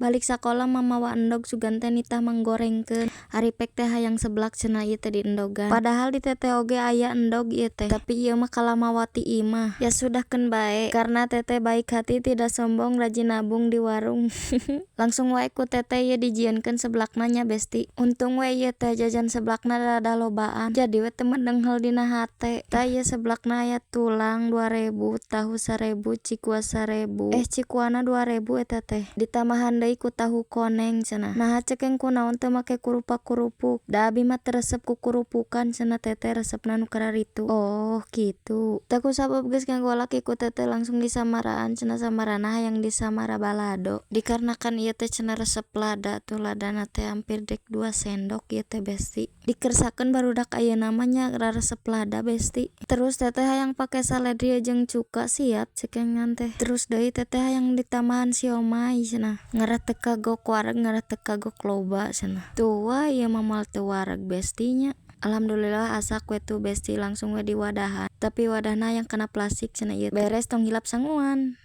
Balik sakola mah mawa endog, sugan teh nitah manggorengkeun. Ari pek teh hayang seblak cenah, ieu teh diendogan. Padahal di teteh oge aya endog ieu teh, tapi ieu mah kalah mawa ti imah. Ya sudah, keun bae, karna teteh baik hati, tidak sombong, rajin nabung di warung. Langsung wae ku teteh ieu dijieunkeun seblakna nya, besti. Untung we ieu teh jajan seblakna rada lobaan, jadi we teu medenghel dina hate. Tah, ieu seblakna aya tulang 2000, tahu 1000, cikua 1000, eh, cikuana 2000 eta teh, ditambahan deui ku tahu koneng cenah. Naha cekeng, kunaon teu make kurupak kurupuk? Da abi mah teu resep ku kurupukan cenah teteh, resepna nu kararitu. Oh kitu. Tah, kusabab geus ngagolak ku teteh langsung disamaraan cenah, samarana hayang disamara balado, dikarenakan ieu teh cenah resep lada. Tuh, ladana teh hampir dek 2 sendok ieu teh, besti. Dikersakeun barudak ayeuna mah nya, raresep lada, besti. Terus teteh hayang pake seledri jeung cuka, siap cekengan teh. Terus deui teteh hayang ditambahan siomay cenah, ngarah teu kagok wareg, ngarah teu kagok loba cenah. Tuh ieu mah moal teu wareg, besti nya. Alhamdulillah asak we tuh, besti. Langsung we diwadahan, tapi wadahna hayang kana plastik cenah ieu teh. Beres, tong hilap sanguan.